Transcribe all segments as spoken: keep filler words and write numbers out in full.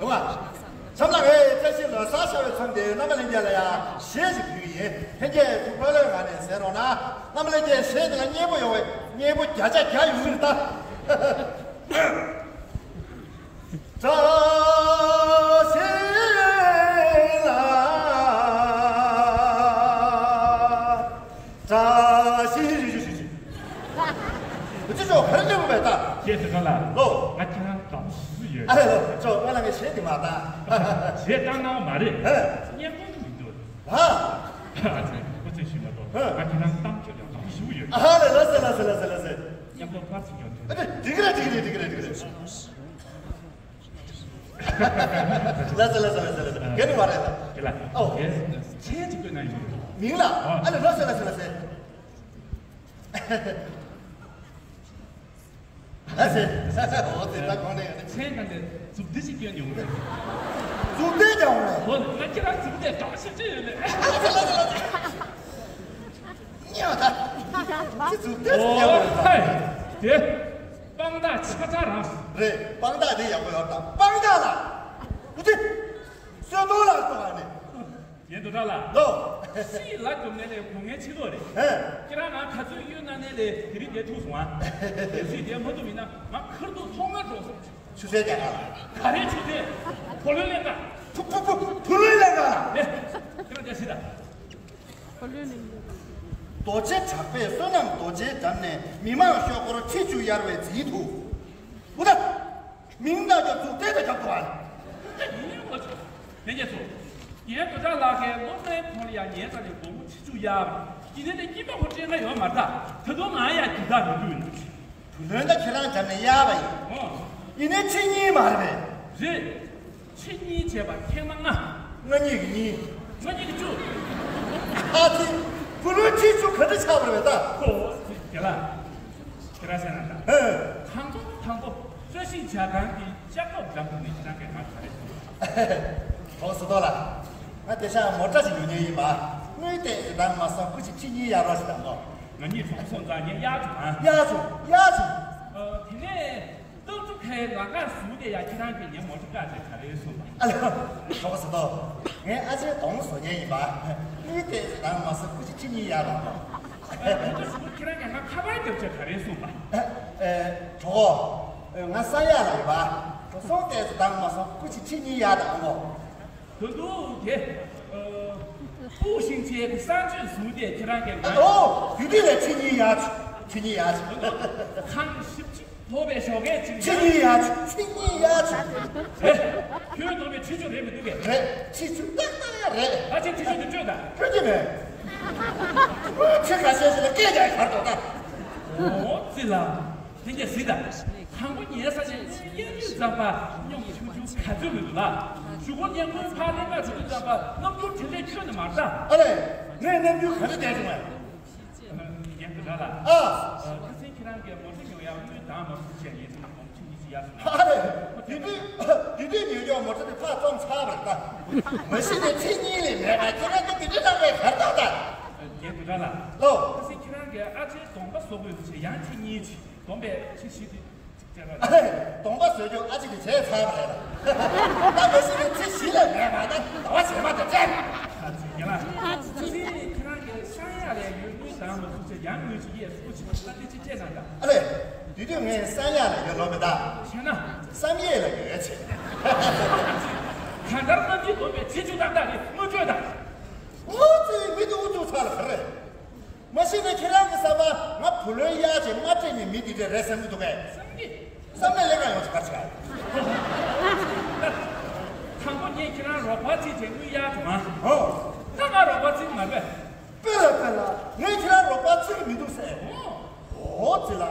ཡོང་ང་། འཆམ་ལ་ངས་བཀྲ་ཤིས་ལོ་གསར་ཤར་བའི་མཚམས་དེ་རྣམ་པ་ལྷན་རྒྱས་ལ་ཡང་གཞས་ཤིག་ཕུལ་གྱི་ཡིན། ལྷན་རྒྱས་ཐུགས་ཕན་གློད་ངང་ནས་གསན་རོགས་གནང་། རྣམ་པ་ལྷན་རྒྱས་གཞས་འདི་ལ་མཉེས་པོ་ཡོང་བའི་མཉེས་པོ་བརྒྱ་ཆ་བརྒྱ་ཡོང་གི་རེད་ད། བཀྲ་ཤིས་ལ། བཀྲ་ཤིས་རིག་རིག་རིག་རིག་འུ་ཅི་ཅོག་ག་རེ་གནོད་པ་མེད་ད། ཁྱེད་དེ་ག་ལ། ལོ། ང་ཁྱེད་རང་དགའ་པོ་ཞེ་པོ་ཡོད། ཨ་ལེ་ལོ་ཅོག་ང་ལ་ངས་བཤད་དེ་མ་ད། བྱས་བཏང་ན་མ་རེད། ཧེ། སྙན་པོ་མི་འདུག་ཧ། ཨ་ཙི་ཁོ་ཚོས་ཞུས་མ་གཏོགས། ཧེ། ང་ཁྱེད་རང་གཏམ་བརྗོད་ཡང་དགའ་པོ་ཞེ་པོ་ཡོད། ཨ་ལེ་ལོ་སེ་ལོ་སེ་ལོ་སེ་ལོ་སེ། མཉམ་དུ་ཕར་ཚུར་ཡོང་དུས། ཨ་ཙི་འགྲིག་གི་རེད་འགྲིག་གི་རེད་འགྲིག་གི་རེད་འགྲིག་གི་རེད། ལ་ཟེར་ལ་ཟེར་ལ་ཟེར་ལ་ཟེར། རྒན་ནི་མ་རེད་ལ། དེ་ལ། ཨོ། རྒན་མཚན་གཅིག་བཀོད་ན་ཡོང་གི་རེད། མིང་ལ། ཨ་ལེ་ལ་ཟེར་ལ་ཟེར་ལ་ཟེར། ལ་ཟེར། ཨོ་དེ་ད་གོང་ནས་ཡོང་ནས། མཚན་གང་དེ་མཛུབ་དེ་ཞིག་བསྐྱོན་ཡོང་གི་རེད། མཛུབ་དེ་ཀྱང་ཡོང་ནས། ཨོ་ང་ཁྱེད་རང་མཛུབ་དེ་གང་ཞིག་ཅི་ཡོད་ལེ། ལ་ཟེར་ལ་ཟེར་ལ་ཟེར། ཉོ་ད། ཁྱེད་མཛུབ་དེ་ཟེར་ཡོང་གི་རེད། ཨོ་ཧེ། དེ། དཔང་རྟགས་ཆ་ཚང་རང་། རེད། དཔང་རྟགས་དེ་ཡག་པོ་ཡོད་དམ། དཔང་རྟགས་ལ། འུ་ཐི། གསོལ་རྡོར་ལ་གཏོང་བ་ནི། ཡན་དུ་དྲག་ལ། ལོ། ཤི་ལ་འགྲོ་ནས་ལས་གོ་ངའི་ཕྱི་ལོགས་རེད། ཧེ། ཁྱེད་རང་ང་ག་ཚོད་གཡོལ་ན་ནས་ལས་དེ་རིང་དེ་ཐུག་སོང་ཨ། དེ་སྲིད་དེ་མ་ཐུག་མིན་ན་ང་ཁར་ཐུག་ཐོག་མ་འགྲོ་སོང་། ཆུ་ཚོད་རྒྱག་ག་ལ། ག་རེ་ཆུ་ཚོད། བུ་ལོན་ལེན་ག། བུ་བུ་བུ་བུ་ལོན་ལེན་ག་ལ། ལེ། ཁྱེད་རང་དེ་སྲིད་ད། རྡོ་རྗེ་གྲགས་པས་བསོད་ནམས་རྡོ་རྗེའི་འགྲམ་ནས་མི་མང་ཤོག་སྒོར་ཁྲི་བཅུ་གཡར་བའི་རྫིང་དུ། འུ་ད། མིང་ད་རྒྱབ་ཚུགས་ཏེ་ད་རྒྱབ་ཏུ་ཨ། ཡིན་ནི་འོ་ཅོ། ལྷན་རྒྱས་ཚོ། རྒན་རྡོ་གྲགས་ལགས་ཀྱིས་སློབ་མའི་ཁོང་ལ་ཡང་ཉལ་ཙམ་ནས་སྒོར་མོ་ཁྲི་བཅུ་གཡར་བ། ཡིན་ནའི་དེ་སྐྱིད་པ་ཁོ་སྤྲད་ང་ཡོད་མ་རེད་ད། ད་དུང་ང་ཡང་རྒྱུ་དག་མི་འདུག་ཡིན་ནོ། བུ་ལོན་ད་ཁྱེད་རང་འགྲམ་ནས་གཡར་བ་ཡིན། ཨོ། ཡིན་ནའི་ཁྲི་གཉིས་མ་རེད་པས། རེད། ཁྲི་གཉིས་བྱས་པ་ཐེངས་མ་ལྔ། ལྔ་གཉིས་ཀྱི་གཉིས། ལྔ་གཉིས་ཀྱི་བཅུ། ཨ་ཙི། བུ་ལོན་ཁྲི་བཅུ་ག་འདྲ་ཆགས་པ་རེད་ད། ཨོ། དེ་ལ། ཁྱེད་རང་བཤད་ན་ད། ཧེ། དང་པོ་དང་པོ་བཀྲ་ཤིས་ཇ་ཁང་གི་ལྕགས་ཐོག་འགྲམ་དུ་ནས་ཁྱེད་རང་གིས་ང་ག་རེ་གསུངས། གྲོགས་སུ་ཐོག་ལ། ང་དེ་ཤག་མོ་ཊ་ཞིག་ཉོ་མཁན་ཡིན་པ། དངུལ་ཏོག་ཙམ་འདང་མ་སོང་། སྐུ་མཁྱེན་ཁྲི་གཉིས་གཡར་རོགས་ཞེས་དང་པོ། ང་གཉིས་གྲོགས་སོང་ཙང་ངས་གཡར་བྱུང་ཨ། གཡར་བྱུང་། གཡར་བྱུང་། ཨ། དེ་ནས་སྟག་ཚུ་ཁའི་ལ་ཁ་བཟུང་དེ་ཡ་ཁྱེད་རང་གིས་ངའི་མོ་ཊ་བཀག་བྱས་ག་རེ་གསུངས་པ། ཨ་ལེ། གྲོགས་སུ་ཐོག་ངས་ཨ་ཅེ་གདོང་བཟོ་མཁན་ཡིན་པ། དངུལ་ཏོག་ཙམ་འདང་མ་སོང་། སྐུ་མཁྱེན་ཁྲི་གཉིས་གཡར་རོགས། ཨ། དེ་ཚོ་ཞུ་ཁྱེད་རང་གིས་ང་ཁ་པར་རྒྱབ་བྱས་ག་རེ་གསུངས་པ། ཨ། ཨེ། གྲོགས། ཨེ། ང་ས་ཡ་ལ་ཡོད་པ། གྲོགས་སོང་ཏོག་ཙམ་འདང་མ་སོང་། སྐུ་མཁྱེན་ཁྲི་གཉིས་གཡར་དང་གོ། ད་དུང་དེ། ཨ། ཕུའུ་ཤིང་ཆེན་གྱི་གསང་སྤྱོད་བཟུང་སྟེ་ཁྱེད་རང་གིས་ང་། ཨོ། དེ་དུས་ལ་ཁྲི་གཉིས་གཡར་བྱུང་། ཁྲི་གཉིས་གཡར་བྱུང་། ཁང་ཞིབ་ཅིག་ཐོག་པའི་ཞོགས་ཀས་ཅིག་ཁྲི་གཉིས་གཡར་བྱུང་། ཁྲི་གཉིས་གཡར་བྱུང་། ཨེ། ཁྱོད་ཐོག་པའི་ཁྲི་བཅུ་རེད་མི་འདུག་གས། རེད། ཁྲི་བཅུ་ཏག་ཏག་རེད། ཨ་ཅེ་ཁྲི་བཅུ་དེ་སྤྲོད་དང་། སྤྲོད་ཀྱི་མེད། ཁོས་ཁྲི་ཁ་ཤས་ཤིག་ལ་སྐད་རྒྱག་གར་འགྲོ་ད། ཨོ་ཙི་ལ། དེ་གས་གཟིགས་དང་། དང་པོ་ཉལ་ས་ཆེན་གཡས་དུས་ཙམ་པ་སྙོམས་ཆུང་ཆུང་ག་ཚོད་མི་འདུག་ལ། གཞུག་གུ་ཉལ་ཁུག་ཕར་ལེན་ག་འགྲོ་དུས་ཙམ་པ་རྣམ་འགྱུར་དེ་འདྲས་ཁྱོན་ནས་མ་རེད་ད། ཨ་ལེ། ངས་རྣམ་འགྱུར་ག་འདྲ་བསྟན་བྱུང་བས། རྒན་དུ་ལ་ལ། ཨ། ཁ་སང་ཁྱེད་རང་གིས་མོ་ཊ་ཉོ་ཡག་དངུལ་དང་མ་སུ་བྱས་ཡིན་ཟེར་ན་སྒོར་ཁྲི་གཉིས་ཅིག་གཡར་སོང་། ཨ་ལེ། དེ་དུས་དེ་དུས་ཉོས་ཀྱོག་མོ་ཊ་དེ་ཕར་བཙོངས་ཚར་བ་རེད་ད། མ་གཞི་ནས་ཁྲི་གཉིས་ལས་མེད་པ་ཁྱེད་རང་གིས་དེ་འདྲ་བཏང་བས་གར་བཏང་ད། རྒན་དུ་ལ་ལ། ལོ། ཁ་སང་ཁྱེད་རང་གིས་ཨ་ཅེ་གདོང་པ་བཟོ་དགོས་ཟེར་ཡང་ཁྲི་གཉིས་ཅིག་གདོང་པས་ཁྲི་བཞི་དེ་ཅིག་སྤྲད་རོགས། ཨ་ལེ། གདོང་པ་བཟོས་ཀྱོག་ཨ་ཅེ་གིས་བྱས་ཚར་བ་རེད་ལ། ད་མ་གཞི་ནས་ཁྲི་བཞི་ལས་མེད་པ་ད་ཟླ་བ་རྗེས་མ་དང་བཅས། ཨ་ཙི་རྒན་ལགས། ཁ་སང་ཁྱེད་རང་གིས་བསམ་ཡས་ལ་ཡོད་དངུལ་དང་མ་སུ་བྱས་ཡང་དངུལ་ཅིག་གཡར་སོང་ཅིག་ལ་དེ་ཅིག་སྤྲད་གནང་དང་། ཨ་ལེ། དེ་དུས་ངས་བསམ་ཡས་ལ་ཡོད་ལོ་མི་ད། བྱས་ན། བསམ་ཡས་ལ་ཡོད་ཆེ། གང་ལྟར་རྣམ་འགྱུར་ལོག་པའི་ཁྲི་བཅུ་ཏག་ཏག་རེད། དངུལ་སྤྲོད་དང་། ཨོ་ཙི། མི་དེ་ཨུ་ཚུགས་ཚར་ལ་ག་རེ། མ་གཞི་ནས་ཁྱེད་རང་གི་བསམ་པ་ང་བུ་ལོན་གཡར་བྱས་མ་སྤྲད་ནས་མི་འདི་འདྲ་རེད་བསམ་གྱི་འདུག་གས། བསམ་གྱི། བསམ་ནས་ལས་ཀ་ཡོང་ཆོག་ག་ཆག་དང་པོ་ངས་ཁྱེད་རང་རོགས་པ་བྱེད་བྱས་དངུལ་གཡར་བྱུང་ཨ། ཨོ། ད་ང་རོགས་པ་བྱེད་མ་རེད། དཔེ་ལ་དཔེ་ལ་ངས་ཁྱེད་རང་རོགས་པ་བྱེད་ཀྱི་མི་འདུག་ཟེར། ཨོ། ཨོ་ཙི་ལ།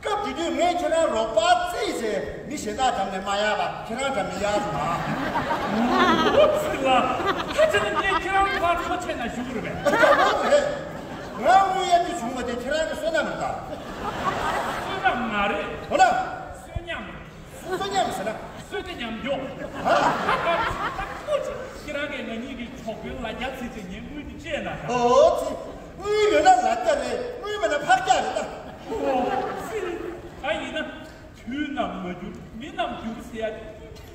སྐབས་དེ་དུས་ངས་ཁྱེད་རང་རོགས་པ་བརྩིས་བྱས་མི་གཞན་དག་འགྲམ་ནས་མ་གཡར་བ་ཁྱེད་རང་འགྲམ་ནས་གཡར་སོང་ང་། ཨོ་ཙི་ལ། ད་ཁྱེད་ནི་ངས་ཁྱེད་རང་ཕར་ཐོ་ཆད་ན་ཞུ་གི་རེད་པས། ད་མ་རེད། ང་དངུལ་གཡར་རྒྱུ་བྱུང་བ་དེ་ཁྱེད་རང་གི་བསོད་ནམས་རེད་ད། བསོད་ནམས་མ་རེད། འོ་ན། བསོད་ཉམས་རེད། བསོད་ཉམས་ཟེར་ན། བསོད་དེ་ཉམས་འགྱོ། ཧ། ཁྱེད་རང་གིས་ངའི་ཕྱོགས་ཀྱི་ལ་རྒྱ་ཚིག་ཚིག་ངའི་དངུལ་དེ་བཅད་ན་ཤག་ཨོ་ཙི། དངུལ་ཡོད་ན་ལ་རྒྱ་རེད། དངུལ་མེད་ན་ཕག་རྒྱ་རེད་ད། ཨོ་ཙི། ཨ་ཡིན་ན། དུས་ནམ་མ་འགྱུར་མི་རྣམས་འགྱུར་ཟེར་ཡ་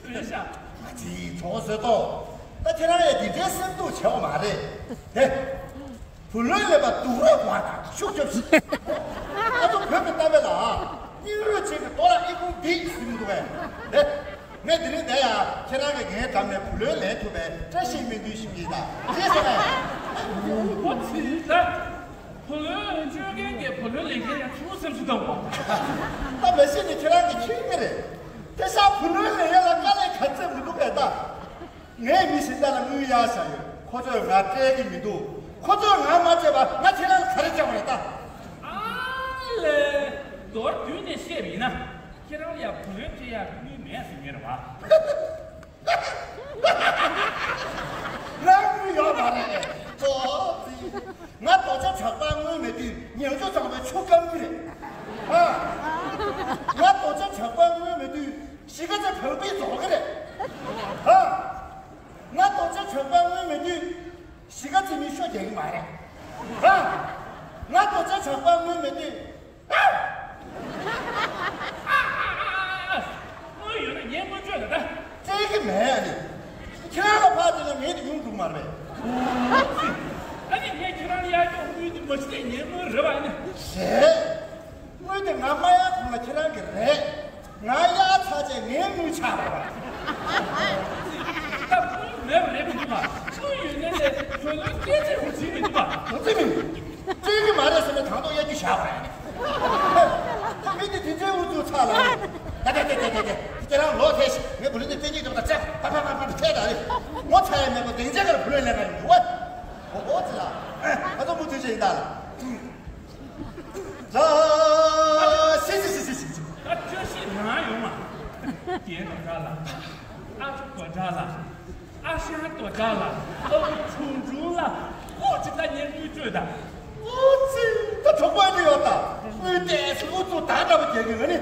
དེ་རེད་ཤག་ཅིག་གྲོགས་བཟོས་ཏོ། ད་ཁྱེད་རང་ཡང་འདི་འདྲའི་སེམས་སྡུག་བྱེད་དགོས་མ་རེད་དེ། བུ་ལོན་ལེན་པ་སྡུག་རུས་མ་དང་ཤུགས་རྒྱོབ་ཤིག་ཨ་ཚོ་བོད་མི་གཏམ་དཔེ་ལ། སྙིང་རུས་ཅན་གྱི་རྡོ་ལ་ཨི་ཁུང་འདི་ཟིན་མི་འདུག་གས། དེ། ངས་དེ་རིང་འདིར་ཡང་ཁྱེད་རང་གིས་ངའི་འགྲམ་ནས་བུ་ལོན་ལེན་ཐུབ་པའི་བཀྲ་ཤིས་སྨོན་འདུན་ཞུ་གི་ཡིན་ད། ཅེས་ཟེར་ནས། ཨོ་ཙི་ད། བུ་ལོན་སྤྲོད་མཁན་གྱིས་བུ་ལོན་ལེན་མཁན་ཡང་ཚུར་སེམས་སུ་གཏོང་དགོས། ད་མ་གཞི་ནས་ཁྱེད་རང་གིས་མཁྱེན་གྱི་རེད། དེ་ཤག་བུ་ལོན་ལེན་ཡ་ལ་དཀའ་ལས་ག་ཚད་མི་འདུག་གས་ད། ངས་མི་གཞན་དག་ལ་དངུལ་གཡར་བཞག་ཡོད། ཁོ་ཚོས་ང་སྤྲད་ཀྱི་མི་འདུག་ཁོ་ཚོས་ང་མ་སྤྲད་པར་ང་ཁྱེད་རང་ལ་ག་རེ་སྤྲད་པ་རེད་ད། ཨ་ལས། མདོར་བསྡུས་ནས་བཤད་པ་ཡིན་ན། ཁྱེད་རང་ལ་ཡ་བུ་ལོན་སྤྲད་ཡག་དངུལ་མེད་ཟེར་ངེས་རེད་བ། ང་དངུལ་ཡོད་མ་རེད། ཙོག་ཙི། ང་རྡོ་ཆ་ཇག་པ་དངུལ་མེད་དུས་ཉལ་ཆུ་གཙང་པོའི་ཆུ་སྐམ་གི་རེད། ཨ། ང་རྡོ་ཆ་ཇག་པ་དངུལ་མེད་དུས་གཞིས་ཀ་རྩེ་བོད་པའི་རྫོགས་གི་རེད། ཨ། ང་རྡོ་ཆ་ཇག་པ་དངུལ་མེད་དུས་གཞིས་ཀ་རྩེ་མིས་ཤོ་རྒྱག་གི་མ་རེད། ཨ། ང་རྡོ་ཆ་ཇག་པ་དངུལ་མེད་དུས། དངུལ་ཡོད་ན་ངའི་དངུལ་སྤྲོད་ལ་ད། སྤྲད་ཀྱི་མེད་ཨ་ནི། ཁྱེད་རང་ལ་ཕར་བལྟས་ན་ངའི་དེ་ཡོང་འགྲོ་གི་མ་རེད། ཨ་ནི་ངས་ཁྱེད་རང་ལ་གཡར་རྒྱུ་དངུལ་དེ་མ་གཞི་དེ་ངའི་དངུལ་རེད་པ་ཨ་ནི། རེད། དངུལ་དེ་ང་མ་གཡར་གོང་ལ་ཁྱེད་རང་གི་རེད། ང་གཡར་ཚར་རྗེས་ངའི་དངུལ་ཆགས་པ་རེད། ད་དངུལ་མེད་པ་རེད་མི་འདུག་ག་དངུལ་ཡོད་ན་ལས་བུ་ལོན་སྤྲད་ཚེ་འུ་ཚུགས་མི་འདུག་ག་འུ་ཚུགས་མི་འདུག་སྤྲད་ཀྱི་མ་རེད་ཟེར་ནས་དང་ཐོག་གཡར་རྒྱུ་བཞག་པ་རེད། མི་དེ་དེ་འདྲའི་འུ་ཚུགས་ཚར་ལ། ད་ད་ད་ད་ད་ད་ཁྱེད་རང་ལོག་ཐལ་ཞིག་ངས་བུ་ལོན་དེ་སྤྲད་ཀྱི་འདུག་ད་ཚེ་ཕ་ཕ་ཕ་ཕ་ཁྱེད་ད་རེད། ངོ་ཚ་ཡ་མེད་པ་སྡིངས་ཆ་ཁར་བུ་ལོན་ལེན་ག་ཡོང་འདུག་བ། ཨོ་ཨོ་ཙི་ལ། ང་ཚོ་མུ་མཐུད་བྱས་ཡིན་ད་ལ། ལ། སི་སི་སི་སི་སི། ད་བཀྲ་ཤིས་རང་ཡོང་མ། རྒན་དོ་དགྲ་ལ། ཨ་ཅོ་དོ་དགྲ་ལ། ཨ་ཞང་དོ་དགྲ་ལ། ཨ་བུ་ཆུང་ཆུང་ལ། ཨོ་ཅི་ད་ཉན་དུས་བཅོས་ད། ཨོ་ཙི། ད་གྲོགས་པོ་ཨེ་འདྲ་ཡོད་ད། དངུལ་ཏོག་ཙམ་ཨུ་ཚུགས་ད་འདྲ་པོ་རྒྱག་གི་ང་ནི།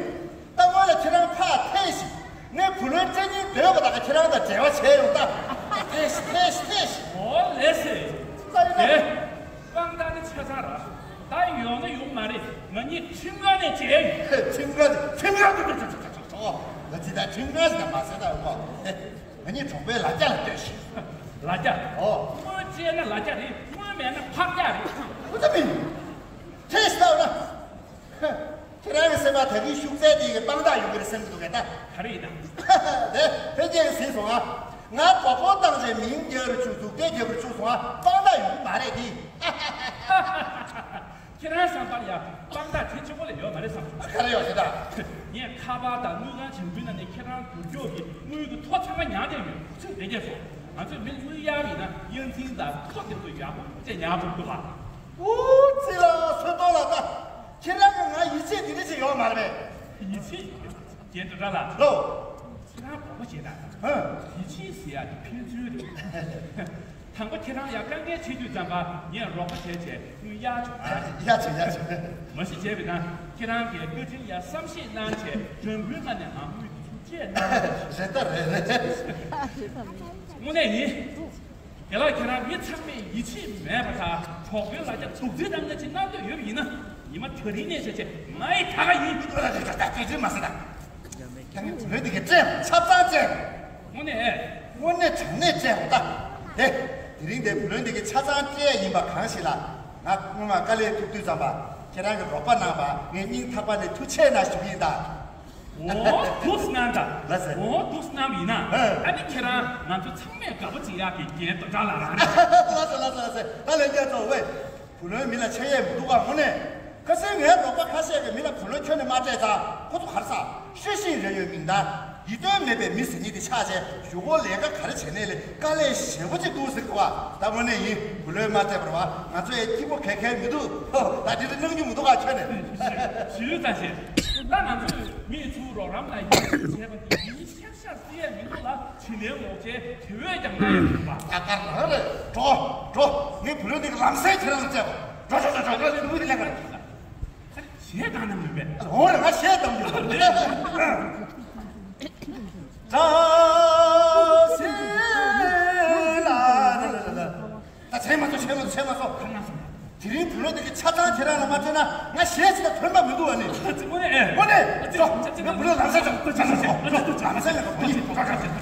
ད་སྔོན་ལ་ཁྱེད་རང་ཕར་ཐད་ཤིག་ངས་བུ་ལོན་སྤྲད་སྙིང་འདོད་པ་དག་ག་ཁྱེད་རང་དང་འབྲེལ་བ་བྱས་ཡོང་ད། ཐད་ཤིག་ཐད་ཤིག་ཐད་ཤིག་ཨོ་ལེ་སེ། ད་ཡིན་ན། དེ། དཔང་རྟགས་ནི་ཆ་ཚང་ར། ད་ཡོང་ན་ཡོང་མ་རེད། ང་གཉིས་ཁྲིམས་ཁང་ནས་མཇལ་ཡོང་། ཁྲིམས་ཁང་ནས་ཁྲིམས་ཁང་དུ་ང་ཅི་ད་ཁྲིམས་ཁང་ཞིག་ད་མ་ཟེར་ད་ཡོང་གོ་ང་གཉིས་གྲོགས་པོའི་ལ་རྒྱ་ལ་ལྟོས་ཤིག་ལ་རྒྱ། ཨོ། དངུལ་སྤྲད་ན་ལ་རྒྱ་རེད། དངུལ་མེད་ན་ཕག་རྒྱ་རེད། ཨུ་ད་མིན། ཁྲེས་ལྟ་བ་ན། ཁྱེད་རང་གི་སེམས་པ་ད་གིན་ཤུགས་ཚད་དེ་གི་དཔང་རྟགས་ཡོང་གི་རེད་བསམ་གི་འདུག་གས་ད། ག་རེ་ཡིན་ན། དེ་ཕན་ཆད་ཟིན་སོང་ཨ། ང་གྲོགས་པོ་བཏང་བྱས་མིང་རྒྱལ་རུ་ཆུག་འཛུགས་གྲྭའི་རྒྱལ་པོ་རུ་ཆུག་སོང་ཨ། དཔང་རྟགས་ཡོང་གི་མ་རེད་དེ། ཁྱེད་རང་བསམ་པར་ཡ་དཔང་རྟགས་དེ་གཅིག་པོ་ལས་ཡོད་མ་རེད་བསམ་སོང་། ག་རེ་ཡོད་ཟེར་ད། ངས་ཁ་པར་དང་དངུལ་ཁང་བྱང་བུའི་ནང་ནས་ཁྱེད་རང་དུར་སྐྱོག་གི་དངུལ་གྱི་ཐོ་ཚང་མ་ཉར་བསྡད་ཡོད། ཚུར་བསྡད་རྒྱུ་སོང་། ང་ཚོས་མི་དངུལ་གཡར་ཡིན་ན་གཡར་འཛིན་དང་ཐོ་དེ་ཚོ་ཡག་པོ་བྱས་ཉར་དགོས་འདུག་ཨ། ཨུ་ཙི་ལ་སོ་ཏོ་ལ་ད། ཁྱེད་རང་གིས་ང་ཡིད་ཆེས་འདི་འདྲ་ཞིག་ཡོད་མ་རེད་པས། ཡིད་ཆེས་ཡིན། རྒན་དོ་དགྲ་ལ། ལོ། ཁྱེད་རང་དགོངས་པ་བཞེས་དང་། ཧ། ཡིད་ཆེས་ཟེར་ཡག་དེ་ཕན་ཚུན་རེད། དང་པོ་ཁྱེད་རང་ཡར་དཀའ་ངལ་འཕྲད་དུས་ཙམ་པ་ངས་རོགས་པ་བྱས་བྱས་དངུལ་གཡར་བྱུང་ཨ། གཡར་བྱུང་གཡར་བྱུང་། མ་གཞི་བྱས་པ་ན་ཁྱེད་རང་གིས་བཀའ་དྲིན་ཡ་བསམ་ཤེས་གནང་བྱས་དྲན་སྐུལ་མ་ནས་ང་དངུལ་དེ་ཚུར་སྤྲད་གནང་། རེད་ད་རེད་རེད། དངོས་གནས་ཡིན། དེ་ལ་ཁྱེད་རང་མི་ཚང་མས་ཡིད་ཆེས་མེད་པ་དང་གྲོགས་པོའི་ལ་རྒྱ་སྡུག་རྩུབ་དང་ང་ཅི་གནང་འདོད་ཡོད་པ་ཡིན་ན་ཉི་མ་དེ་རིང་ནས་བྱས་བྱས་ང་ཡི་ད་ག་ཡིན། ད་ད་ད་ད་དེ་ཚོད་མ་ཟེར་ད། ཁྱེད་རང་བུ་ལོན་དེ་གའི་སྤྲད་ཆ་ཚང་སྤྲད། དངོས་གནས། དངོས་གནས་དྲང་གནས་སྤྲད་ད། དེ། དེ་རིང་དེ་བུ་ལོན་དེ་གའི་ཆ་ཚང་སྤྲད་ཡིན་པ་གང་ཞིག་ལ། ང་སྔོན་མ་དཀའ་ལས་ཐུག་དུས་ཙམ་པ་ཁྱེད་རང་གི་རོགས་པ་གནང་བ་ངས་སྙིང་ཐག་པ་ནས་ཐུགས་ཆེ་གནང་ཞུ་གི་ཡིན་ད། འོ་འདུག་སེ་གནང་ད། ལགས་སེ། འོ་འདུག་སེ་གནང་བ་ཡིན་ན། ཨ། ཨ་ནི་ཁྱེད་རང་ང་ཚོ་ཚང་མས་དགའ་པོ་བྱེད་ཡག་གི་རྒན་དོ་དགྲ་ལ་རང་རེད། ལགས་སེ་ལགས་སེ་ལགས་སེ། ད་ལན་བརྒྱ་ཚོ་ཝེ། བུ་ལོན་མི་ལ་ཆེ་ཡས་མི་འདུག་ག་དངོས་གནས། ཁ་སང་ངའི་རོགས་པ་ཁ་ཤས་ཀྱིས་མི་ལ་བུ་ལོན་ཁྱོན་ནས་མ་སྤྲད་ཙང་ཁོ་ཚོ་ག་རེ་ཟ། ཤི་ཤི་རེ་ཡོད་མིང་ད། ཡིད་རྟོན་མེད་པའི་མི་ཟེར་མཁན་དེ་ཆགས་བྱས་གཞུག་གུ་ལས་ཀ་ག་རེ་བྱས་ནའི་ལས་དཀའ་ལས་ཞེ་པོ་ཅིག་འདུག་ཟེར་གི་བ། ད་དངོས་གནས་ཡིན། བུ་ལོན་མ་སྤྲད་པར་བ་ང་ཚོ་ཡང་སྐྱིད་པོ་ག་གེ་མི་འདུག་ད་དེ་འདྲ་གནང་རྒྱུ་མི་འདུག་ག་ཁྱོན་ནས། ཞུས་ད་ཞེས། ད་ང་ཚོས་མི་ཚུར་རོགས་རམ་དང་ཡིད་ཆེས་བྱས་པ་དེ་ཡིན་ཤག་ཤག་བརྩི་ཡས་མི་འདུག་ལ་དྲིན་ལན་ལོག་བྱས་དེ་བས་ཀྱང་ན་ཡང་མི་འདུག་པ། ད་ག་རང་རེད། འགྲོ་འགྲོ། ངས་བུ་ལོན་འདི་ག་ལམ་སེང་ཁྱེད་རང་ལ་སྤྲད་གོ། འགྲོ་འགྲོ་འགྲོ་འགྲོ། ངས་འདི་མུ་མཐུད་ལེན་ག་རེད། གཞས་བཏང་ན་མིན་པས། འོ་རེད། ང་གཞས་བཏང་རྒྱུ་རེད། ད་བྱས་མ་ཐུབ། བྱས་མ་ཐུབ། བྱས་མ་ཐུབ། དེ་རིང་བུ་ལོན་འདི་གི་ཆ་ཚང་ཁྱེད་རང་ལ་མ་སྤྲད་ན་ང་གཞས་ཞིག་ལ་ཐོན་པ་མི་འདུག་ཨ་ནི། དངོས་གནས་ཨེ། དངོས་གནས། ང་བུ་ལོན་ལམ་སེང་འགྲོ། ལམ་སེང་ལ་འགྲོ།